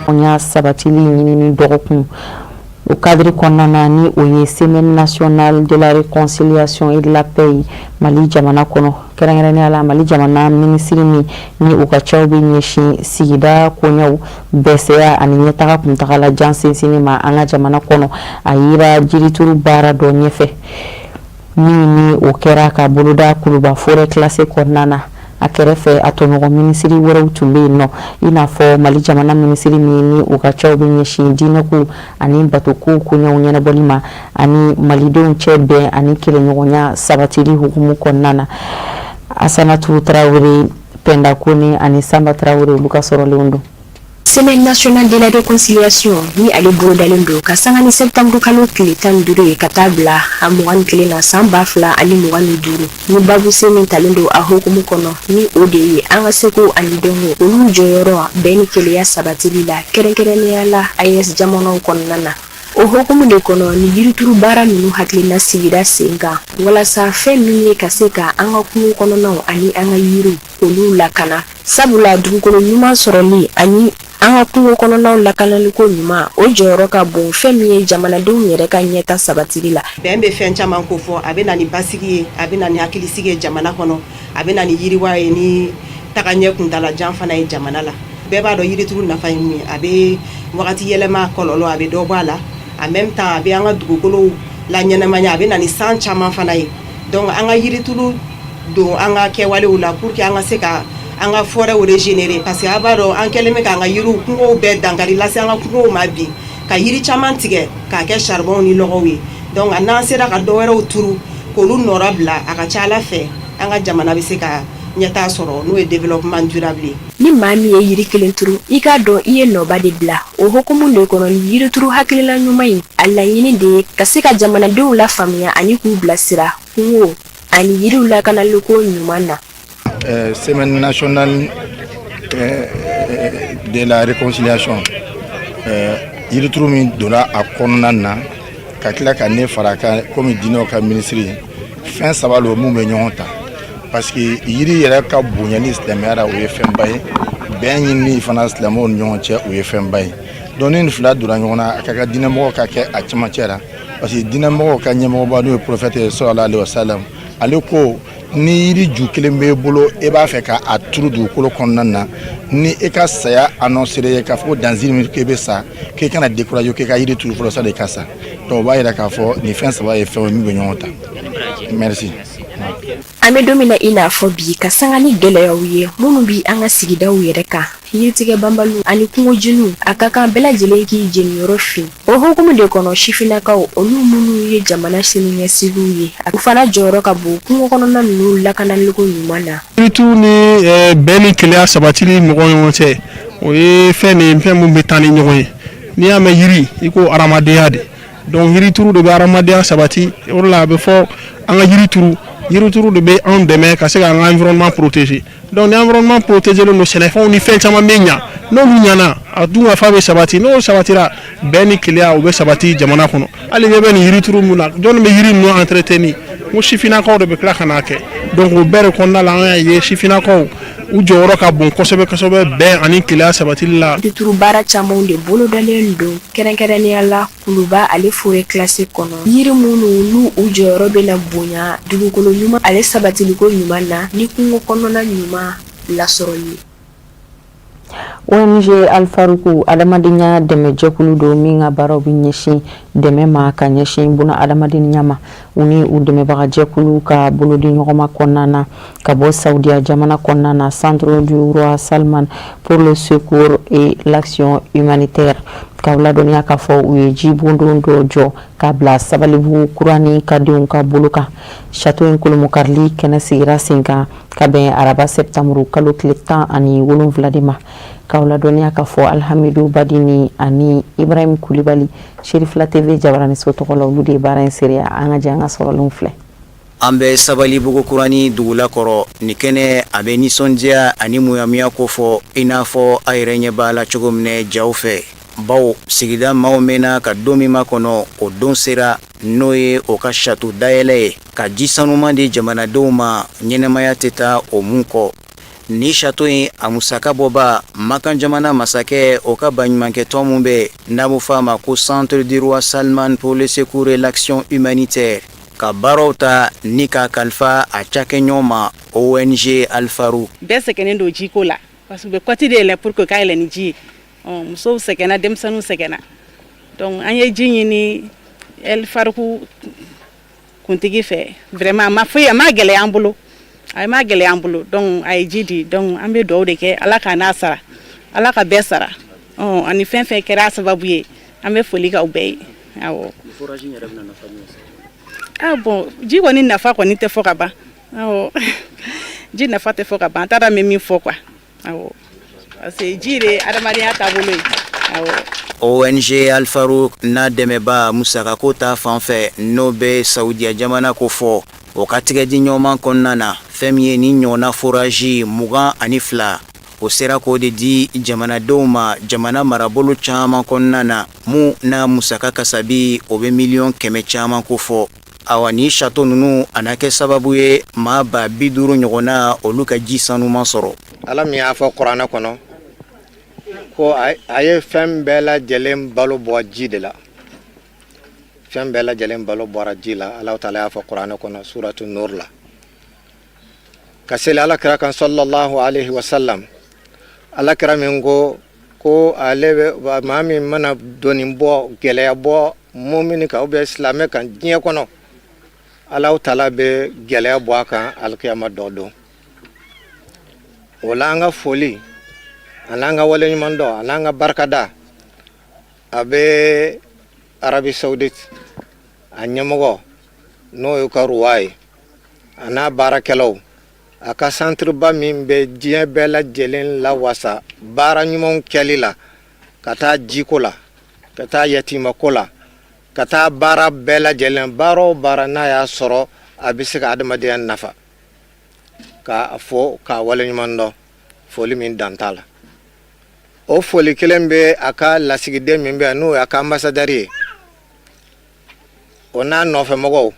Ɲa sabatili ɲinini dɔgɔkun, o cadre kɔnɔna na, ni o ye Semaine nationale de la réconciliation et de la paix ye Mali jamana kɔnɔ, kɛrɛnkɛrɛnnenya la Mali jamana minisiri min ni u ka cɛw bɛ ɲɛsin sigida koɲɛw bɛsɛya ani ɲɛtaga kuntagala jan sinsinni ma an ka jamana kɔnɔ, a yira jirituru baara dɔ ɲɛfɛ min ni o kɛra ka boloda Kuluba forêt classée kɔnɔna na. A kɛrɛfɛ, a tɔɲɔgɔn minisiri wɛrɛw tun bɛ yen nɔ, i n'a fɔ Mali jamana minisiri min ni u ka cɛw bɛ ɲɛsin diinɛko ani batoko koɲɛw ɲɛnabɔli ma ani malidenw cɛ bɛn ani kelenɲɔgɔnya sabatili hukumu kɔnɔna na, Asanatu Tarawele, Pɛnda Kone ani Sanba Tarawele, olu ka sɔrɔlenw don. Semaine nationale de la réconciliation ni ale bolodalen don ka sanga ni septembre kalo tile 15 ye ka taa bila a 21 na san 2025, ni babusen min talen don a hukumu kɔnɔ, ni o de ye an ka seko ani dɔnko, olu jɔyɔrɔ bɛn ni kelenya sabatili la, kɛrɛnkɛrɛnnenya la AES jamanaw kɔnɔna na. O hukumu de kɔnɔ ni yirituru baara ninnu hakilina sigira sen kan, walasa fɛn min ye ka se ka an ka kungo kɔnɔnaw ani an ka yiriw, olu lakana, sabula dugukolo ɲuman sɔrɔli ani an ka kungo kɔnɔnaw lakanaliko ɲuman, o jɔyɔrɔ ka bon fɛn min ye jamanadenw yɛrɛ ka ɲɛta sabatili la. Bɛn bɛ fɛn caman ko fɔ. A bɛ na ni basigi ye, a bɛ na ni hakilisigi ye jamana kɔnɔ, a bɛ na ni yiriwa ye, ni tagaɲɛ kuntalajan fana ye jamana la. Bɛɛ b'a dɔn yirituru nafa ye mun ye. A bɛ wagati yɛlɛma kɔlɔlɔ, a bɛ dɔ bɔ a la. En même temps, a bɛ an ka dugukolo la ɲɛnamaya, a bɛ na ni san caman fana ye. Donc an ka yirituru don an ka kɛwalew la pour que an ka se ka an ka forêt régénérer, parce que a b'a dɔn an kɛlen bɛ k'an ka yiriw, kungow bɛɛ dankari lase an ka kungow ma bi, ka yiri caman tigɛ k'a kɛ charbon ni lɔgɔw ye. Donc n'an sera ka dɔ wɛrɛw turu k'olu nɔrɔ bila, a ka ca Ala fɛ, an ka jamana bɛ se ka ɲɛtaa sɔrɔ, n'o ye développement durable ye. Ni maa min ye yiri kelen turu, i k'a dɔn i ye nɔba de bila. O hukumu de kɔnɔ ni yirituru hakilina ɲuman in, a laɲini de ye ka se ka jamanadenw lafaamuya ani k'u bilasira kungo ani yiriw lakanaliko ɲuman na. Semaine nationale de la réconciliation, yirituru min donna a kɔnɔna na, ka tila ka ne fara a kan komi diinɛw ka minisiri ye, fɛn saba don mun bɛ ɲɔgɔn ta, parce que yiri yɛrɛ ka bonyali silamɛya la, o ye fɛnba ye. Bɛn ɲinini fana silamɛw ni ɲɔgɔn cɛ, o ye fɛnba ye. Donc ni nin fila donna ɲɔgɔn na, a ka kan diinɛmɔgɔw ka kɛ a cɛmancɛ la, parce que diinɛmɔgɔw ka ɲɛmɔgɔba, n'o ye prophète ye, sallallahu alaihi wasallam, ale ko ni yiri ju kelen b'e bolo, e b'a fɛ ka a turu dugukolo kɔnɔna na, ni e ka saya annoncé ye k'a fɔ ko dans une minute k'e bɛ sa, k'e kana décourager, k'e ka yiri turu fɔlɔ sani i ka sa. Donc o b'a yira k'a fɔ nin fɛn saba ye fɛn ye min bɛ ɲɔgɔn ta. Merci. An bɛ don min na i n'a fɔ bi, ka sanga ni gɛlɛyaw ye minnu bi an ka sigidaw yɛrɛ kan, yiritigɛ banbaliw ani kungo jeniw, a ka kan bɛɛ lajɛlen k'i jeniyɔrɔ fin. O hukumu de kɔnɔ, sifinnakaw, olu minnu ye jamana siniɲɛsigiw ye, u fana jɔyɔrɔ ka bon kungo kɔnɔna ninnu lakanaliko ɲuman na. Yirituru ni bɛn ni kelenya sabatili mɔgɔw ɲɔgɔn cɛ, o ye fɛn de ye, fɛn min bɛ taa ni ɲɔgɔn ye. N'i y'a mɛn yiri, i ko hadamadenya de. Donc yirituru de bɛ hadamadenya sabati. O de la a bɛ fɔ an ka yiri turu. Yirituru de bɛ anw dɛmɛ ka se k'an ka environnement protéger. Donc ni environnement protégé don, sɛnɛfɛnw ni fɛn caman bɛ ɲa. N'olu ɲana, a dun ka fa bɛ sabati. N'o sabatira, bɛn ni kelenya, o bɛ sabati jamana kɔnɔ. Hali ɲɛ bɛ nin yirituru mun na, jɔnni bɛ yiri ninnu entretenir? N ko sifinnakaw de bɛ tila ka n'a kɛ. Donc o bɛɛ de kɔnɔna la, an y'a ye sifinnakaw u jɔyɔrɔ ka bon kosɛbɛ kosɛbɛ bɛn ani kelenya sabatili la. Yirituru baara camanw de bolodalen don, kɛrɛnkɛrɛnnenya la Kuluba ale forêt classée kɔnɔ, yiri minnu n'u u jɔyɔrɔ bɛna bonya dugukolo ɲuman ale sabatiliko ɲuman na ni kungo kɔnɔna ɲuman lasɔrɔli ye. ONG Alfaruku, adamadenya dɛmɛjɛkulu don min ka baaraw bɛ ɲɛsin dɛmɛ ma ka ɲɛsin buna adamadenya ma, u ni u dɛmɛbagajɛkulu ka bolodi ɲɔgɔnma kɔnɔna na ka bɔ Saudiya jamana kɔnɔna na, Centre du Roi Salman pour le secours et l'action humanitaire, k'aw ladɔnniya k'a fɔ u ye jibondon dɔ jɔ k'a bila Sabalibugu kurani ka denw ka bolo kan. Château in kolomokarili kɛnɛ sigira sen kan ka bɛn araba septembre kalo tile 17 de ma. K'aw ladɔnniya k'a fɔ Alhamidu Badini ani Ibrahim Kulibali, Serifila TV jabaraniso tɔgɔ la, olu de ye baara in seereya. An ka jɛ an ka sɔrɔlenw filɛ. An bɛ Sabalibugu kurani dugulakɔrɔ. Nin kɛnɛ a bɛ nisɔndiya ani muyamuya ko fɔ, i n'a fɔ a yɛrɛ ɲɛ b'a la cogo min jaw fɛ, bawo sigida maaw mɛnna ka don min makɔnɔ, o don sera, n'o ye o ka château dayɛlɛ ye ka ji sanuman di jamanadenw ma, ɲɛnɛmaya tɛ taa o mun kɔ. Ni château in a musaka bɔba Makan jamana masakɛ o ka baɲumankɛtɔn min bɛ n'a bɛ fɔ a ma ko Centre du roi Salman pour le secours et l'action humanitaire ka baaraw ta ni k'a kalifa a cakɛɲɔgɔn ma ONG Al Farouk. Bɛɛ sɛgɛnnen don jiko la parce que u bɛ côte de yɛlɛ pour que ka yɛlɛ ni ji ye. Musow sɛgɛnna, denmisɛnninw sɛgɛnna. Donc an ye ji ɲini El Farouk kuntigi fɛ. Vraiment, a ma foyi, a ma gɛlɛya an bolo, a ma gɛlɛya an bolo. Donc a ye ji di. Donc an bɛ dugawu de kɛ, Ala k'a n'a sara, Ala ka bɛɛ sara. Ani fɛn fɛn kɛra a sababu ye, an bɛ foli k'aw bɛɛ ye. Awɔ. Ah bon, ji kɔni nafa kɔni tɛ fɔ ka ban. Awɔ, ji nafa tɛ fɔ ka ban. An t'a dɔn an bɛ min fɔ quoi. Awɔ, parce que ji de ye adamadenya taabolo ye. Awɔ. ONG Al Farouk n'a dɛmɛba musakako ta fan fɛ, n'o bɛ Saudiya jamana ko fɔ, o ka tigɛdiɲɔgɔnma kɔnɔna na, fɛn min ye ni ɲɔgɔnna forage 22, o sera k'o de di jamanadenw ma jamana marabolo caman kɔnɔna na, mun n'a musaka kasabi o bɛ miliyɔn 100 caman ko fɔ. Awa, ni château ninnu a na kɛ sababu ye maa 50 000 ɲɔgɔnna, olu ka ji sanuman sɔrɔ. Ala min y'a fɔ kuranɛ kɔnɔ ko a ye fɛn bɛɛ lajɛlen balo bɔ ji de la, fɛn bɛɛ lajɛlen balo bɔra ji la. Ala taala y'a fɔ kuranɛ kɔnɔ suratu Nur la. Ka seli Ala kira kan sallallahu alaihi wasallam, Ala kira min ko ko ale bɛ maa min mana doni bɔ, gɛlɛya bɔ mumini kan ou bien silamɛ kan diɲɛ kɔnɔ, Ala taala bɛ gɛlɛya bɔ a kan alikiyama dɔ don. O la, an ka foli ani an ka waleɲuman dɔn ani an ka barikada a bɛ Arabie Saoudite a ɲɛmɔgɔ, n'o ye ka roi ye, a n'a baarakɛlaw, a ka centre-ba min bɛ diɲɛ bɛɛ lajɛlen lawasa baara ɲumanw kɛli la, ka taa jiko la, ka taa yatimako la, ka taa baara bɛɛ lajɛlen, baara o baara n'a y'a sɔrɔ a bɛ se ka adamadenya nafa, k'a fɔ k'a waleɲuman dɔn, foli min dan t'a la. O foli kelen bɛ a ka lasigiden min bɛ yan, n'o y'a ka ambassadeur ye, o n'a nɔfɛmɔgɔw,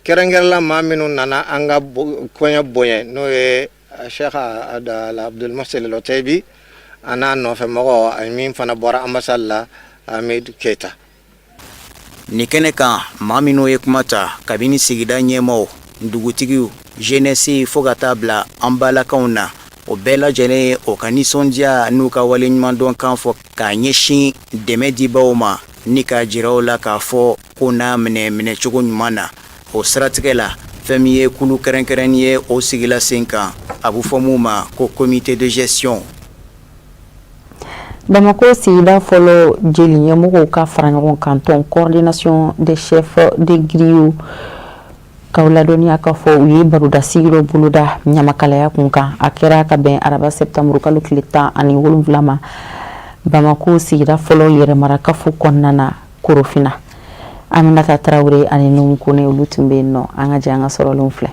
kɛrɛnkɛrɛnla maa minnu nana an ka kɔɲɔ bonya, n'o ye Cheikh Abdul Muhsin Al-Otaibi a n'a nɔfɛmɔgɔ, ani min fana bɔra ambassade la, Hamid Keita. Nin kɛnɛ kan, maa minnu ye kuma ta, kabini sigida ɲɛmaaw, dugutigiw, jeunesse, fo ka taa bila an balakaw na, o bɛɛ lajɛlen ye o ka nisɔndiya n'u ka waleɲumandɔn kan fɔ k'a ɲɛsin dɛmɛ dibaw ma, ni k'a jira u la k'a fɔ ko n'a minɛ minɛcogo ɲuman na. O siratigɛ la, fɛn min ye kulu kɛrɛnkɛrɛnnen ye, o sigila sen kan, a bɛ fɔ mun ma ko comité de gestion. Bamakɔ sigida fɔlɔ jeli ɲɛmɔgɔw ka fara ɲɔgɔn kan tɔn, Coordination des chefs de griots, k'aw ladɔnniya k'a fɔ u ye baroda sigi dɔ boloda ɲamakalaya kun kan. A kɛra ka bɛn araba septembre kalo tile 17 ma, Bamakɔ sigida fɔlɔ yɛrɛmarakafo kɔnɔna na, Korofina. Aminata Tarawele ani Numu Kone, olu tun bɛ yen nɔ. An ka jɛ an ka sɔrɔlenw filɛ.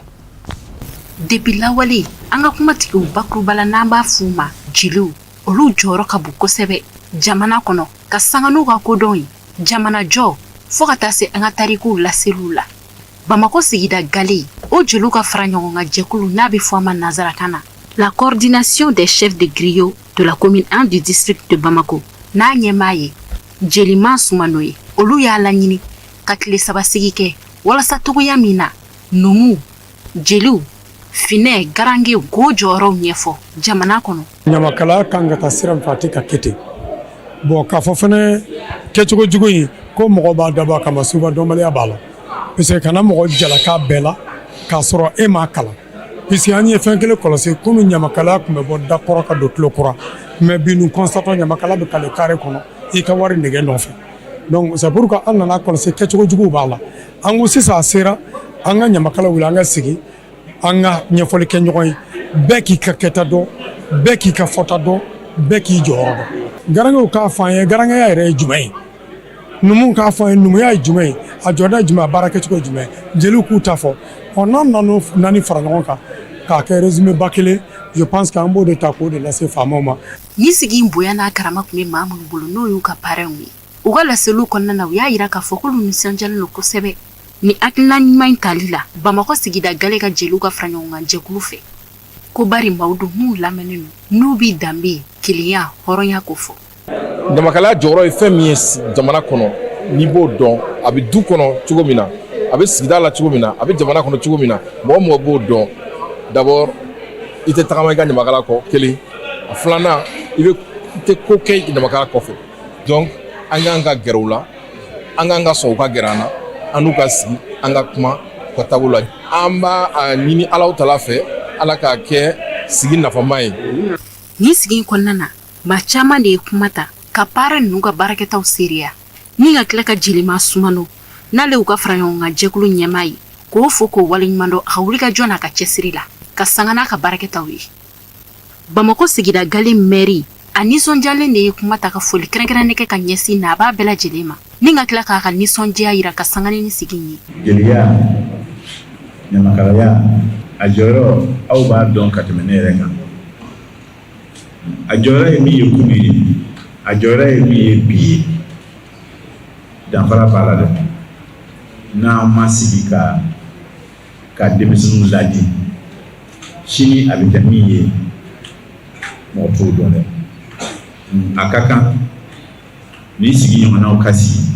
Depuis lawale, an ka kumatigiw bakuruba la, n'an b'a f'u ma jeliw, olu jɔyɔrɔ ka bon kosɛbɛ jamana kɔnɔ, ka sanga n'u ka kodɔn ye jamana jɔ, fo ka taa se an ka tarikuw laseliw la. Bamakɔ sigida gale o jeliw ka fara ɲɔgɔn kan jɛkulu, n'a bɛ fɔ a ma nanzarakan na la Coordination des chefs de griots de la commune 1 du district de Bamako, n'a ɲɛmaa ye Jeliman Sumano ye, olu y'a laɲini ka tile 3 sigi kɛ walasa togoya min na numuw, jeliw, finɛ, garangew k'o jɔyɔrɔw ɲɛfɔ jamana kɔnɔ. Ɲamakalaya kan ka taa sira min fɛ, a tɛ ka kɛ ten. Bon, k'a fɔ fana kɛcogo jugu in ko mɔgɔ b'a dabɔ a kama, souvent dɔnbaliya b'a la, parce que kana mɔgɔ jalaka bɛɛ la k'a sɔrɔ e m'a kalan, puisque an ye fɛn kelen kɔlɔsi: komi ɲamakalaya tun bɛ bɔ da kɔrɔ ka don tulo kura, mais bi nous constatons ɲamakala bɛ kale carré kɔnɔ i ka wari nɛgɛ nɔfɛ. Donc c'est pourquoi an nana kɔlɔsi kɛcogo juguw b'a la. An ko sisan a sera an ka ɲamakala wuli, an ka sigi, an ka ɲɛfɔli kɛ ɲɔgɔn ye, bɛɛ k'i ka kɛta dɔn, bɛɛ k'i ka fɔta dɔn, bɛɛ k'i jɔyɔrɔ dɔn. Garangew k'a fɔ an ye, garangeya yɛrɛ ye jumɛn ye? Numuw k'a fɔ an ye, numuya ye jumɛn ye? A jɔda ye jumɛn? A baara kɛcogo ye jumɛn ye? Jeliw k'u ta fɔ. Ɔ, n'an nana naani fara ɲɔgɔn kan k'a kɛ résumé ba kelen, je pense que an b'o de ta k'o de lase faamaw ma. Ni sigi in bonya n'a karama tun bɛ maa minnu bolo, n'o y'u ka parrainw ye, u ka laseliw kɔnɔna na, u y'a jira k'a fɔ k'olu nisɔndiyalen don kosɛbɛ ni hakilina ɲuman in tali la Bamakɔ sigida gale ka jeliw ka fara ɲɔgɔn kan jɛkulu fɛ. Ko bari maaw don minnu lamɛnnen don, n'u b'i danbe, kelenya, hɔrɔnya ko fɔ. Ɲamakalaya jɔyɔrɔ ye fɛn min ye jamana kɔnɔ, n'i b'o dɔn, a bɛ du kɔnɔ cogo min na, a bɛ sigida la cogo min na, a bɛ jamana kɔnɔ cogo min na, mɔgɔ mɔgɔ b'o dɔn, d'abord i tɛ tagama i ka ɲamakala kɔ kelen, a filanan i bɛ i tɛ ko kɛ ɲamakala kɔfɛ. Donc an k'an ka gɛrɛ u la, an k'an ka sɔn u ka gɛrɛ an na, an n'u ka sigi, an ka kuma u ka taabolo la. An b'a ɲini Alahu taala fɛ, Ala k'a kɛ sigi nafama ye. Nin sigi in kɔnɔna na, maa caman de ye kuma ta ka parrain ninnu ka baarakɛtaw seereya ni ka tila ka Jelima Sumano, n'ale y'u ka faraɲɔgɔnkan jɛkulu ɲɛmaa ye, k'o fo k'o waleɲumandɔn a ka wulikajɔ n'a ka cɛsiri la ka sanga n'a ka baarakɛtaw ye. Bamakɔ sigida gale mɛri, a nisɔndiyalen de ye kuma ta ka foli kɛrɛnkɛrɛnnen kɛ ka ɲɛsin nabaa bɛɛ lajɛlen ma ni ka tila k'a ka nisɔndiya jira ka sanga ni sigi ye. Jeliya, ɲamakalaya, a jɔyɔrɔ aw b'a dɔn ka tɛmɛ ne yɛrɛ kan. A jɔyɔrɔ ye min ye kunun ye, a jɔyɔrɔ ye min ye bi ye, danfara b'a la dɛ. N'an ma sigi ka denmisɛnninw ladi, sini a bɛ kɛ min ye, mɔgɔ t'o dɔn dɛ. A ka kan ni sigi ɲɔgɔnnaw ka sigi.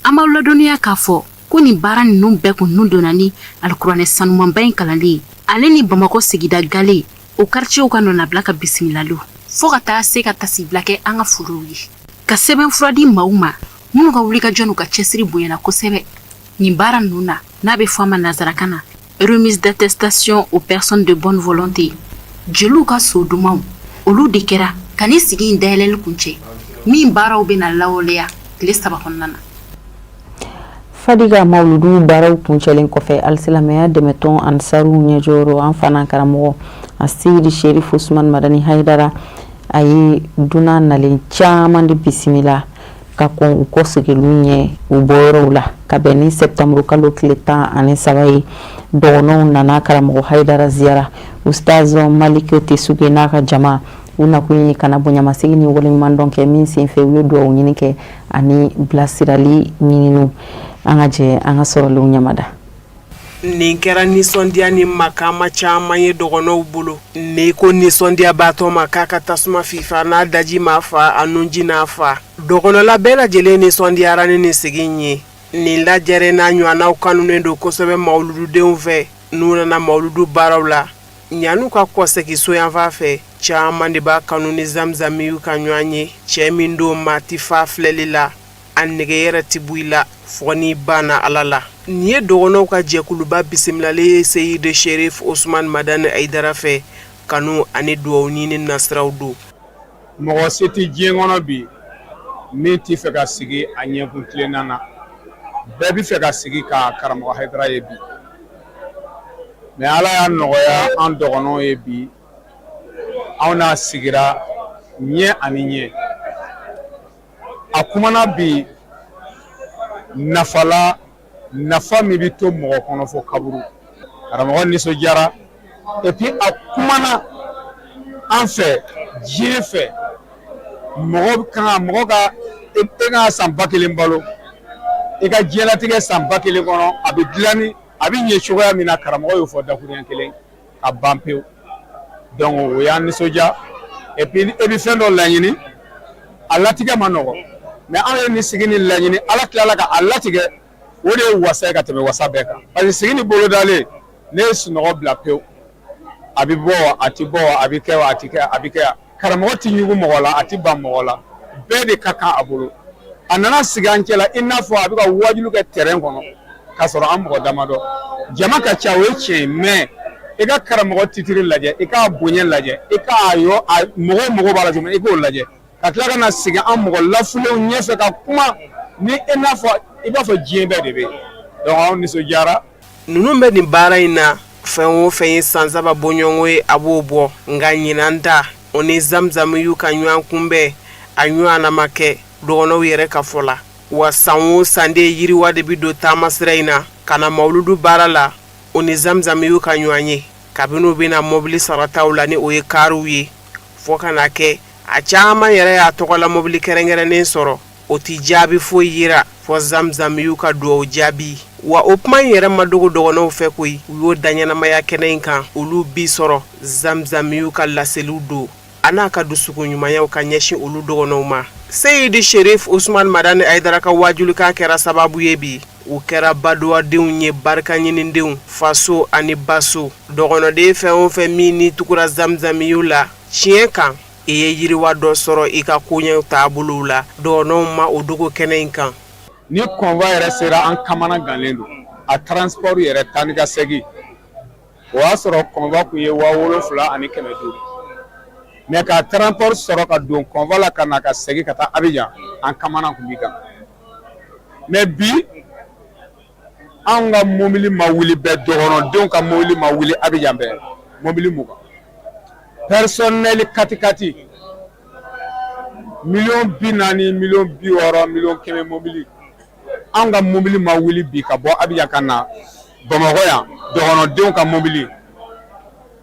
An b'aw ladɔnniya k'a fɔ ko nin baara ninnu bɛɛ kun nun donna ni alikuranɛ sanumanba in kalanli ye, ale ni Bamakɔ sigida gale o quartierw ka nɔnabila ka bisimilaliw, fo ka taa se ka tasibila kɛ an ka forow ye, ka sɛbɛnfura di maaw ma minnu ka wulikajɔ n'u ka cɛsiri bonyana kosɛbɛ nin baara ninnu na, n'a bɛ fɔ a ma nansarakan na remise d'attestation aux personnes de bonne volonté. Jeliw ka so dumanw, olu de kɛra ka nin sigi in dayɛlɛli kuncɛ, min baaraw bɛna lawaleya tile 3 kɔnɔna na. Fadiga mawuludu baaraw kuncɛlen kɔfɛ, alisilamɛya dɛmɛtɔn Ansaru ɲɛjɔyɔrɔ, an fana karamɔgɔ Aseyidi Sherif Usman Madani Hayidara, a ye dunan nalen caman de bisimila ka kɔn u kɔseginni ɲɛ u bɔyɔrɔw la ka bɛn ni septembre kalo tile 13 ye. Dɔgɔnɔw nana karamɔgɔ Hayidara ziyara. Ustaz Malik Tesuge n'a ka jama, u nakun ye ka na bonyamasegin ni waleɲumandɔn kɛ, min senfɛ u ye dugawu ɲini kɛ ani bilasirali ɲininiw. An ka jɛ an ka sɔrɔlenw ɲamada. Nin kɛra nisɔndiya ni makama caman ye dɔgɔnɔw bolo. N'i ko nisɔndiyabaatɔ ma k'a ka tasuma fifa, n'a daji ma fa, a nunji n'a fa. Dɔgɔnɔla bɛɛ lajɛlen nisɔndiyara ni nin sigi in ye. Nin lajɛrɛ n'a ɲɔgɔnnaw kanunen don kosɛbɛ mawulududenw fɛ n'u nana mawuludu baaraw la. Yan'u ka kɔsegin so yanfan fɛ, caman de b'a kanu ni zamzamiw ka ɲɔgɔn ye. Cɛ min don maa tɛ fa filɛli la, a nege yɛrɛ tɛ bɔ i la fo n'i banna Ala la. Nin ye dɔgɔnɔw ka jɛkuluba bisimilalen ye Seyidi Sherif Usman Madani Hayidara fɛ, kanu ani dugawu ɲini nasiraw don. Mɔgɔ si tɛ diɲɛ kɔnɔ bi min tɛ fɛ ka sigi a ɲɛkun tilenna na. Bɛɛ bɛ fɛ ka sigi ka karamɔgɔ Hayidara ye bi. Mais Ala y'a nɔgɔya an dɔgɔnɔw ye bi, anw n'a sigira ɲɛ ani ɲɛ. A kumana bi nafa la, nafa min bɛ to mɔgɔ kɔnɔ fo kaburu. Karamɔgɔ nisɔndiyara et puis a kumana an fɛ diɲɛ fɛ, mɔgɔ kan mɔgɔ ka e ka san 1000 balo, i ka diɲɛlatigɛ san 1000 kɔnɔ, a bɛ dilan ni a bɛ ɲɛ cogoya min na, karamɔgɔ y'o fɔ dakuruɲɛ kelen ka ban pewu. Donc o y'an nisɔndiya. Et puis e bɛ fɛn dɔ laɲini, a latigɛ ma nɔgɔ, mais anw ye nin sigi nin laɲini, Ala tilala ka a latigɛ, o de ye wasa ye ka tɛmɛ wasa bɛɛ kan, parce que sigi nin bolodalen, ne ye sunɔgɔ bila pewu. A bɛ bɔ wa, a tɛ bɔ wa, a bɛ kɛ wa, a tɛ kɛ, a bɛ kɛ. Karamɔgɔ tɛ ɲugu mɔgɔ la, a tɛ ban mɔgɔ la, bɛɛ de ka kan a bolo. A nana sigi an cɛla i n'a fɔ a bɛ ka waajuli kɛ terrain kɔnɔ k'a sɔrɔ an mɔgɔ damadɔ, jama ka ca, o ye tiɲɛ ye, mais i ka karamɔgɔ titiri lajɛ, i k'a bonya lajɛ, i k'a yɔ a mɔgɔw mago b'a la cogo min, i k'o lajɛ, ka tila ka na sigi an mɔgɔ lafulenw ɲɛfɛ ka kuma ni i n'a fɔ i b'a fɔ diɲɛ bɛɛ de bɛ yen. Donc anw nisɔndiyara. Ninnu bɛ nin baara in na, fɛn o fɛn ye san 3 bɔɲɔgɔnko ye, a b'o bɔ. Nka ɲinan ta, o ni zamzam y'u ka ɲɔgɔn kunbɛn, a ɲɔgɔnna ma kɛ dɔgɔnɔw yɛrɛ ka fɔ la. Wa san o san de yiriwa de bɛ don taamasira in na ka na mawuludu baara la, o ni zamzam y'u ka ɲɔgɔn ye kabini u bɛna mɔbili sarataw la ni o ye kariw ye, fo ka na kɛ a caman yɛrɛ y'a tɔgɔla mɔbili kɛrɛnkɛrɛnnen sɔrɔ. O tɛ jaabi foyi yira fɔ zamzam y'u ka dugawu jaabi. Wa o kuma in yɛrɛ ma dogo dɔgɔnɔw fɛ koyi, u y'o da ɲɛnamaya kɛnɛ in kan. Olu bi sɔrɔ Zamzamiyu ka laseliw don, a n'a ka dusukun ɲumanyaw ka ɲɛsin olu dɔgɔnɔw ma. Seyidi Sherif Usman Madani Hayidara ka waajulikan kɛra sababu ye bi, u kɛra baduwadenw ye, barikaɲinidenw, faso ani baso. Dɔgɔnɔden fɛn o fɛn min ni tugura Zamzamiyu la tiɲɛ kan, i ye yiriwa dɔ sɔrɔ i ka koɲɛw taabolow la. Dɔgɔnɔw ma o dogo kɛnɛ in kan. Ni convoi yɛrɛ sera, an kamana gannen don. A transport yɛrɛ, taa ni ka segin, o y'a sɔrɔ convoi tun ye 7500, mais ka transport sɔrɔ ka don convoi la ka na ka segin ka taa Abidjan, an kamana tun bi gan. Mais bi, anw ka mobili ma wuli bɛɛ, dɔgɔnɔdenw ka mobili ma wuli Abidjan bɛɛ, mobili 20 personnel quatre-quatre, miliyɔn 40, miliyɔn 60, miliyɔn 100 mobili. Anw ka mobili ma wuli bi ka bɔ Abidjan ka na Bamakɔ yan. Dɔgɔnɔdenw ka mobili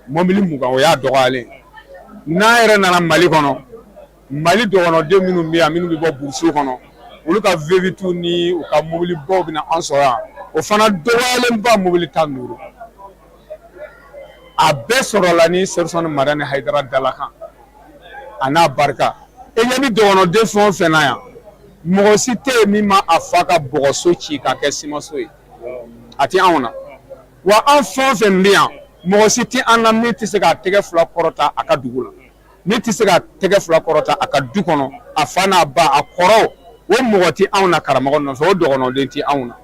20, o y'a dɔgɔyalen. N'an yɛrɛ nana Mali kɔnɔ, Mali dɔgɔnɔden minnu bɛ yan, minnu bɛ bɔ burusiw kɔnɔ, olu ka V8 ni u ka mobilibaw bɛ na an sɔrɔ yan, o fana dɔgɔyalenba mobili 15. A bɛɛ sɔrɔla ni Serifusumani Madani Hayidara dalakan a n'a barika. E ɲɛ bɛ dɔgɔnɔden fɛn o fɛn na yan, mɔgɔ si tɛ yen min ma a fa ka bɔgɔso ci k'a kɛ simanso ye, a tɛ anw na. Wa an fɛn o fɛn bɛ yan, mɔgɔ si tɛ an na min tɛ se k'a tɛgɛ fila kɔrɔta a ka dugu la, min tɛ se ka tɛgɛ fila kɔrɔta a ka du kɔnɔ, a fa n'a ba, a kɔrɔw, o mɔgɔ tɛ anw na karamɔgɔ nɔfɛ, o dɔgɔnɔden tɛ anw na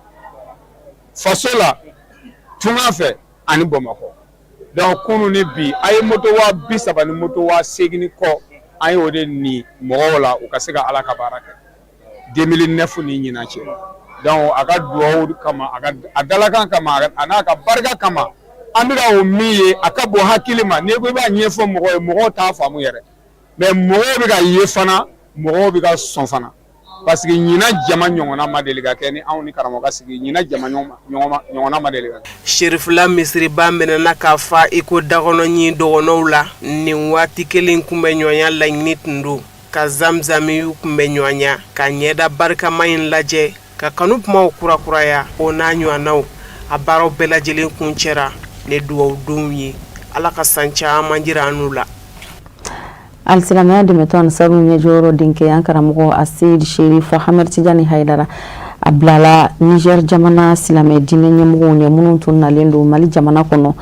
faso la, tunga fɛ ani Bamakɔ. Donc kunun ni bi, a ye moto 30,000 ni moto 8000 kɔ, an ye o de ni mɔgɔw la, u ka se ka Ala ka baara kɛ 2009 ni ɲinan cɛ. Donc a ka dugawu kama, a ka a dalakan kama, a n'a ka barika kama, an bɛ ka o min ye, a ka bon hakili ma. N'i ko i b'a ɲɛfɔ mɔgɔw ye, mɔgɔw t'a faamu yɛrɛ. Mais mɔgɔw bɛ ka ye fana, mɔgɔw bɛ ka sɔn fana, parce que ɲinan jama ɲɔgɔnna ma deli ka kɛ ni anw ni karamɔgɔ ka sigi. Ɲinan jama ɲɔgɔnna ma deli ka kɛ. Serifula misiriba minɛna ka fa i ko dakɔnɔ ɲin dɔgɔnɔw la. Nin waati kelen kunbɛn ɲɔgɔnya laɲini tun don ka Zamzamiyu kunbɛn ɲɔgɔnya, ka ɲɛda barikama in lajɛ, ka kanu kumaw kurakuraya, o n'a ɲɔgɔnnaw. A baaraw bɛɛ lajɛlen kuncɛra ni dugawudonw ye. Ala ka san caman jira an n'u la. Alisilamɛya dɛmɛtɔn Ansaru ɲɛjɔyɔrɔ denkɛ, an karamɔgɔ Aseyid Sherif Hamɛd Tijani Hayidara, a bilala Niger jamana silamɛ diinɛ ɲɛmɔgɔw ɲɛ minnu tun nalen don Mali jamana kɔnɔ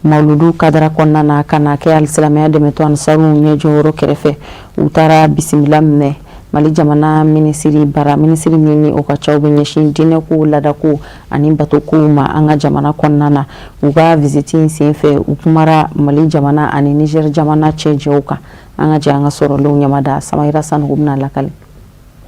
mawuludu kadara kɔnɔna na ka na kɛ alisilamɛya dɛmɛtɔn Ansaru ɲɛjɔyɔrɔ kɛrɛfɛ. U taara bisimila minɛ Mali jamana minisiri bara, minisiri min ni o ka caw bɛ ɲɛsin diinɛko, laadako ani batokow ma an ka jamana kɔnɔna na. U ka visite in senfɛ, u kumara Mali jamana ani Niger jamana cɛjɛw kan. An ka jɛ an ka sɔrɔlenw ɲamada. Samayira Sanogo bɛna lakali.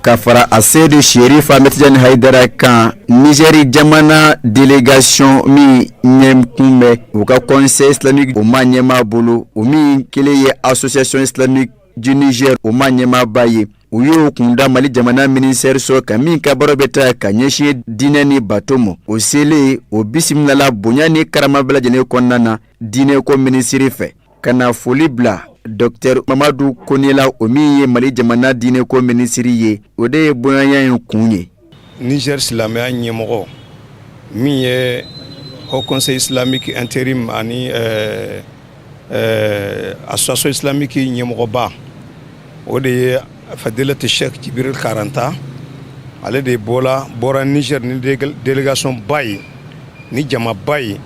Ka fara Aseyidi Sherif Ahmed Tijani Hayidara kan, Nizɛri jamana délégation min ɲɛkun bɛ u ka conseil islamique o ma ɲɛmaa bolo, o min kelen ye association islamique du Niger o ma ɲɛmaaba ye, u y'o kunda Mali jamana ministère so kan min ka baara bɛ taa ka ɲɛsin diinɛ ni bato ma. O selen, o bisimilala bonya ni karama bɛɛ lajɛlen kɔnɔna na diinɛko minisiri fɛ, ka na foli bila Dr Mamadu Kone la, o min ye Mali jamana diinɛko minisiri ye. O de ye bonyaya in kun ye. Niger silamɛya ɲɛmɔgɔ min ye Haut Conseil islamique intérim ani association islamique ɲɛmɔgɔba, o de ye Fadilati Sheikh Jibril Karanta. Ale de bɔra Niger ni délégation ba ye, ni jamaba ye,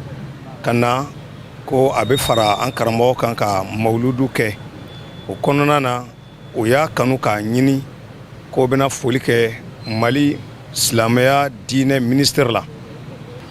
ka na ko a bɛ fara an karamɔgɔ kan ka mawuludu kɛ. O kɔnɔna na, o y'a kanu k'a ɲini k'o bɛna foli kɛ Mali silamɛya diinɛ ministère la.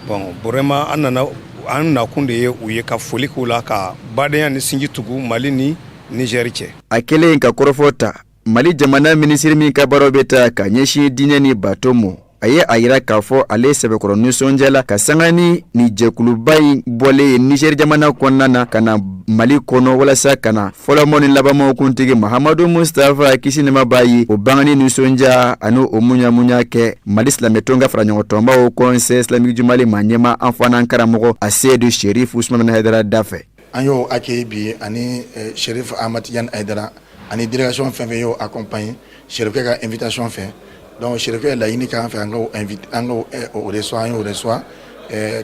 Bon, vraiment, an nana, an nakun de ye u ye ka foli k'u la, ka badenya ni sinji tugu Mali ni Niger cɛ. A kɛlen ka kɔrɔfɔ ta, Mali jamana minisiri min ka baaraw bɛ taa ka ɲɛsin diinɛ ni bato ma, a ye a yira k'a fɔ ale sɛbɛkɔrɔ nisɔndiyala ka sanga ni ni jɛkuluba in bɔlen ye Niger jamana kɔnɔna na ka na Mali kɔnɔ, walasa ka na fɔlɔmɔ ni labanmaw kuntigi Mahamadu Mustafa, kisi nɛɛma b'a ye, o bangani nisɔndiya ani o muɲamuɲa kɛ. Mali silamɛtɔn ka faraɲɔgɔntɔnba Haut Conseil islamique du Mali ma ɲɛma, an fana karamɔgɔ Aseyidu Sherif Usumani Hayidara da fɛ. An y'o accueilli bi ani Sherif Ahmad Tijani Hayidara ani délégation fɛn fɛn y'o accompagné Sherifkɛ ka invitation fɛ. Donc sherifukɛ ye laɲini k'an fɛ an k'o invité, an k'o o reçoit, an y'o reçoit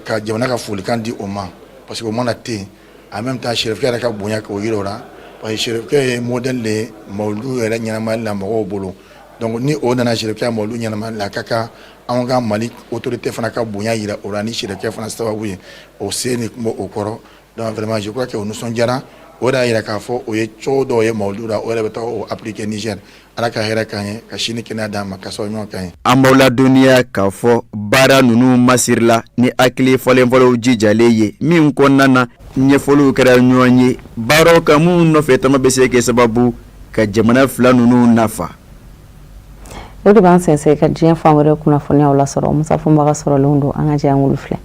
ka jamana ka folikan di o ma, parce que o mana ten, en même temps sherifukɛ yɛrɛ ka bonya k'o yira o la, parce que sherifukɛ ye modèle de ye mawuludu yɛrɛ ɲɛnamayali la mɔgɔw bolo. Donc ni o nana sherifukɛ mawuludu ɲɛnamayali la, a ka kan anw ka Mali autorité fana ka bonya yira o la ni sherifukɛ fana sababu ye. O se ni tun b'o o kɔrɔ. Donc vraiment, je crois que o nisɔndiyara. O de y'a yira k'a fɔ o ye cogo dɔw ye mawuludu la, o yɛrɛ bɛ taa o appliquer Niger. Ala ka hɛrɛ k'an ye, ka sini kɛnɛya d'an ma, ka sababu ɲuman k'an ye. An b'aw ladɔnniya k'a fɔ baara ninnu masirila ni hakili falenfalenw jijalen ye, min kɔnɔna na ɲɛfɔliw kɛra ɲɔgɔn ye baaraw kan minnu nɔfɛ tama bɛ se kɛ sababu ka jamana fila ninnu nafa. O de b'an sɛnsɛn ka diɲɛ fan wɛrɛ kunnafoniyaw lasɔrɔ. Musa Fɔnbaga sɔrɔlenw don, an ka jɛ an k'olu filɛ.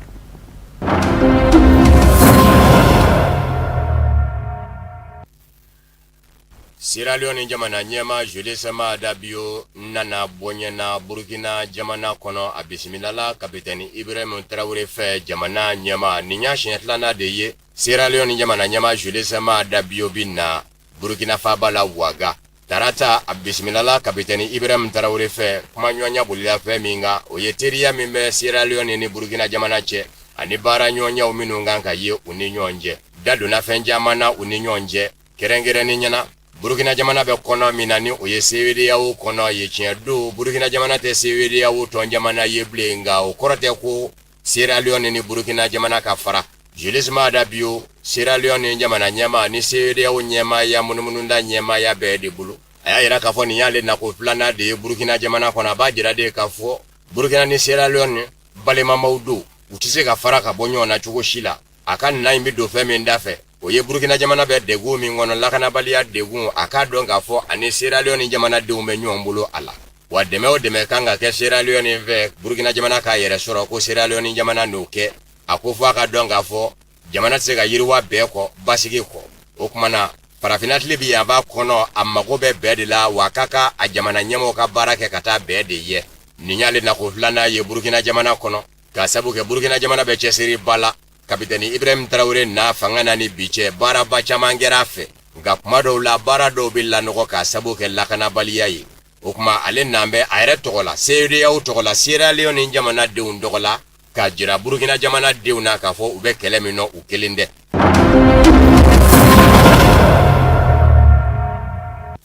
Sierra Leone jamana ɲɛmaa Julius Maada Bio nana bonya na Burkina jamana kɔnɔ. A bisimilala kapitɛni Ibrahim Traoré fɛ, jamana ɲɛmaa. Nin y'a siɲɛ filanan de ye Sierra Leone jamana ɲɛmaa Julius Maada Bio bɛ na Burkina faaba la Ouaga. Tarata, a bisimilala kapitɛni Ibrahim Traoré fɛ. Kumaɲɔgɔnya bolila fɛn min kan, o ye teriya min bɛ Sierra Leone ni Burkina jamana cɛ ani baara ɲɔgɔnyaw minnu kan ka ye u ni ɲɔgɔn cɛ. Da donna fɛn caman na u ni ɲɔgɔn cɛ, kɛrɛnkɛrɛnnenya na Burukina jamana bɛ kɔnɔ min na, ni o ye CEDEAO kɔnɔ ye. Tiɲɛ don, Burukina jamana tɛ CEDEAO tɔn jamana ye bilen, nka o kɔrɔ tɛ ko Sierra Leone ni Burukina jamana ka fara. Julius Maada Bio, Sierra Leone jamana ɲɛmaa ni CEDEAO ɲɛmaaya munumunuda ɲɛmaaya bɛɛ de bolo, a y'a yira k'a fɔ nin y'ale nako filanan de ye Burukina jamana kɔnɔ. A b'a jira de k'a fɔ Burukina ni Sierra Leone balimamaw don, u tɛ se ka fara ka bɔ ɲɔgɔn na cogo si la. A ka na in bɛ don fɛn min da fɛ, o ye Burukina jamana bɛ degun min kɔnɔ, lakanabaliya degun. A k'a dɔn k'a fɔ ani Sierra Leone jamanadenw bɛ ɲɔgɔn bolo a la, wa dɛmɛ o dɛmɛ kan ka kɛ Sierra Leone fɛ Burukina jamana k'a yɛrɛ sɔrɔ, ko Sierra Leone jamana n'o kɛ. A ko fo a ka dɔn k'a fɔ jamana tɛ se ka yiriwa bɛɛ kɔ basigi kɔ. O tuma na, farafinna tilebin yanfan kɔnɔ, a mago bɛ bɛɛ de la, wa k'a ka a jamana ɲɛmɔgɔw ka baara kɛ ka taa bɛɛ de ye. Nin y'ale nako filanan ye Burukina jamana kɔnɔ, k'a sabu kɛ Burukina jamana bɛ cɛsiri ba la. Kapitɛni Ibrahim Traoré na fanga na ni bi cɛ, baaraba caman kɛra a fɛ, nka kuma dɔw la baara dɔw bɛ lanɔgɔ k'a sabu kɛ lakanabaliya ye. O tuma ale nan bɛ a yɛrɛ tɔgɔ la, CEDEAO tɔgɔ la, Sierra Leone jamanadenw tɔgɔ la, k'a jira Burukina jamanadenw na k'a fɔ u bɛ kɛlɛ min nɔ, u kelen tɛ.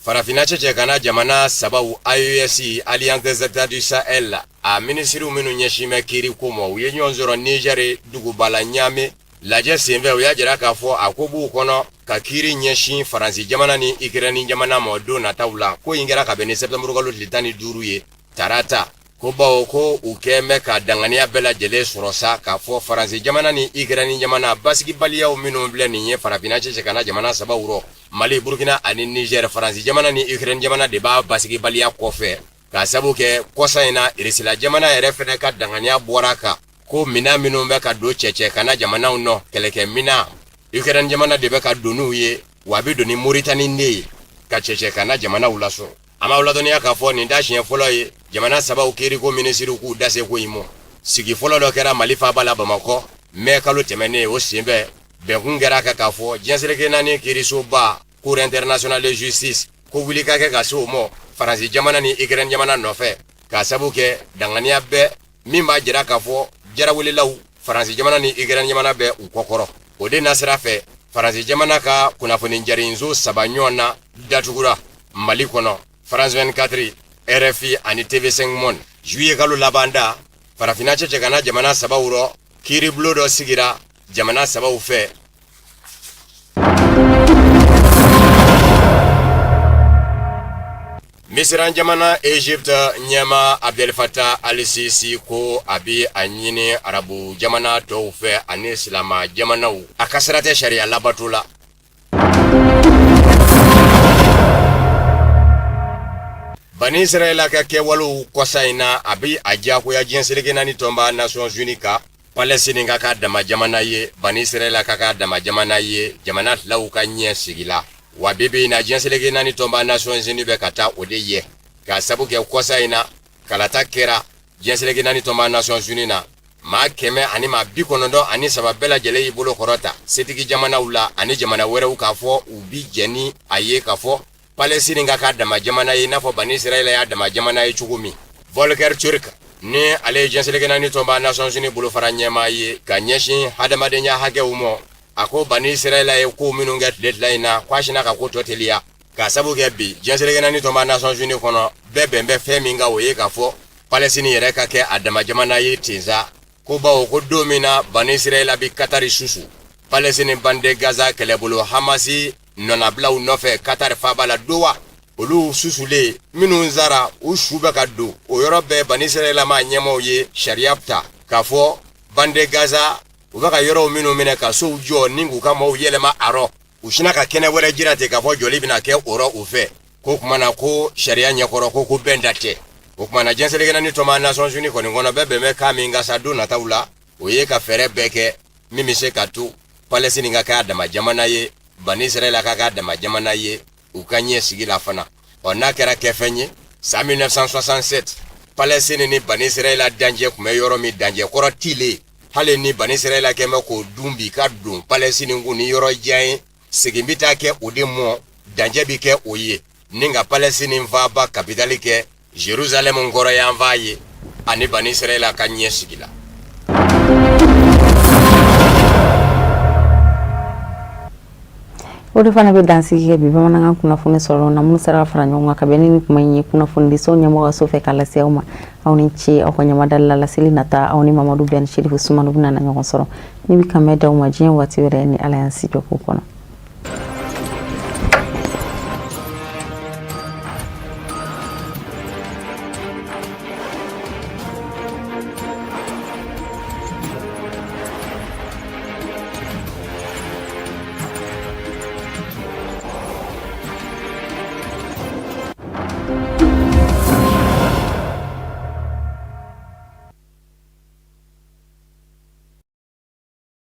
Farafinna cɛcɛ kana jamana sabaw, AES, Alliance des États du Sahel, a minisiriw minnu ɲɛsin bɛ kiiri ko ma, u ye ɲɔgɔn sɔrɔ Niger duguba la Niamey. Lajɛ senfɛ, u y'a jira k'a fɔ a ko b'u kɔnɔ ka kiiri ɲɛsin Faransi jamana ni Ukraine jamana ma don nataw la. Ko in kɛra ka bɛn ni septembre kalo tile 15 ye, tarata. Ko bawo ko u kɛn bɛ ka danganiya bɛɛ lajɛlen sɔrɔ sa k'a fɔ Faransi jamana ni Ukraine jamana basigibaliyaw minnu filɛ nin ye farafinna cɛcɛ kana jamana sabaw rɔ, Mali, Burkina ani Niger, Faransi jamana ni Ukraine jamana de b'a basigibaliya kɔfɛ, k'a sabu kɛ kɔsa in na Irisila jamana yɛrɛ fɛnɛ ka danganiya bɔra kan ko minan minnu bɛ ka don cɛcɛ kana jamanaw nɔ, kɛlɛkɛ minan, Ukraine jamana de bɛ ka don n'u ye, wa a bɛ don ni Moritani de ye ka cɛcɛ kana jamanaw lasɔrɔ. An b'aw ladɔnniya k'a fɔ nin t'a siɲɛ fɔlɔ ye jamana sabaw kiiriko minisiriw k'u da se ko in ma. Sigi fɔlɔ dɔ kɛra Mali faaba la Bamakɔ mɛ kalo tɛmɛnen. O senfɛ, bɛnkun kɛra kan k'a fɔ diɲɛ seleke naani kiirisoba, Cour internationale de justice, ko wuli ka kɛ ka se o ma Faransi jamana ni Ukraine jamana nɔfɛ, k'a sabu kɛ danganiya bɛɛ min b'a jira k'a fɔ jarawelelaw, Faransi jamana ni Ukraine jamana bɛ u kɔkɔrɔ. O de nasira fɛ, Faransi jamana ka kunnafoni jarinso saba ɲɔgɔn na datugura Mali kɔnɔ, France 24, RFI ani TV5 Monde. Juillet kalo laban da, farafinna cɛcɛ kana jamana sabaw rɔ, kiiribulon dɔ sigira jamana sabaw fɛ. Misiran jamana, Egypte ɲɛmaa Abdel Fattah al-Sisi ko a bɛ a ɲini arabu jamana tɔw fɛ ani silama jamanaw, a ka sira tɛ sariya labato la. Bani Israɛla ka kɛwalew kɔsa in na, a bɛ a diyagoya diɲɛ seleke naani tɔnba Nations Unies ka Palestine ka k'a dama jamana ye, Bani Israɛla ka k'a dama jamana ye, jamana filaw ka ɲɛ sigi la. Wa bi bi in na, diɲɛ seleke naani tɔnba Nations Unies bɛ ka taa o de ye, k'a sabu kɛ kɔsa in na kalata kɛra diɲɛ seleke naani tɔnba Nations Unies na, maa 193 bɛɛ lajɛlen y'i bolo kɔrɔta setigi jamanaw la ani jamana wɛrɛw k'a fɔ u bi jɛn ni a ye k'a fɔ Palestine ka k'a dama jamana ye, i n'a fɔ Bani Israɛla y'a dama jamana ye cogo min. Volker Turk, ni ale ye diɲɛ seleke naani tɔnba Nations Unies bolofara ɲɛmaa ye ka ɲɛsin hadamadenya hakɛw ma, a ko Bani Israɛla ye ko minnu kɛ tile fila in na, ko a sinna ka ko tɔ teliya, k'a sabu kɛ bi diɲɛ seleke naani tɔnba Nations Unies kɔnɔ, bɛɛ bɛn bɛ fɛn min kan, o ye k'a fɔ Palestine yɛrɛ ka kɛ a dama jamana ye ten sa. Ko bawo ko don min na Bani Israɛla bɛ Katari susu Palestine bande Gaza kɛlɛbolo Hamasi nɔnabilaw nɔfɛ Katari faaba la Doha, olu susulen minnu sara, u su bɛ ka don o yɔrɔ bɛɛ. Bani Israɛla maa ɲɛmaaw ye sariya ta k'a fɔ bande Gaza, u bɛ ka yɔrɔw minnu minɛ ka sow jɔ ni k'u ka maaw yɛlɛma a rɔ, u sinna ka kɛnɛ wɛrɛ jira ten k'a fɔ jɔli bɛna kɛ o rɔ u fɛ. Ko kuma na ko sariya ɲɛkɔrɔ ko bɛn da tɛ. O kuma na, diɲɛ seleke naani tɔnba Nations Unies kɔni kɔnɔ, bɛɛ bɛn bɛ kan min kan sa don nataw la, o ye ka fɛɛrɛ bɛɛ kɛ min bɛ se ka to Palestine ka kɛ a dama jamana ye, Bani Israɛla ka kɛ a dama jamana ye, u ka ɲɛ sigi la fana. Ɔ, n'a kɛra kɛfɛn ye, san 1967, Palestine ni Bani Israɛla dancɛ tun bɛ yɔrɔ min, dancɛ kɔrɔ tilen, hali ni Bani Israɛla kɛn bɛ k'o dun bi ka don Palestine kun ni yɔrɔ jan ye, segin bɛ taa kɛ o de mɔ, dancɛ bɛ kɛ o ye, ni ka Palestine faaba kapitali kɛ Jerusalem kɔrɔ yanfan ye, ani Bani Israɛla ka ɲɛ sigi la. O de fana bɛ dansigi kɛ bi bamanankan kunnafoni sɔrɔ na minnu sera ka fara ɲɔgɔn kan ka bɛn ni nin kuma in ye kunnafonidiso ɲɛmɔgɔ ka so fɛ k'a lase aw ma. Aw ni ce aw ka ɲamadali la. Laseli nata, aw ni Mamadu Ben Sherifu Sumanu bɛna na ɲɔgɔn sɔrɔ. Ne bɛ kanbɛn d'aw ma diɲɛ waati wɛrɛ, ni Ala y'an si jɔ k'o kɔnɔ.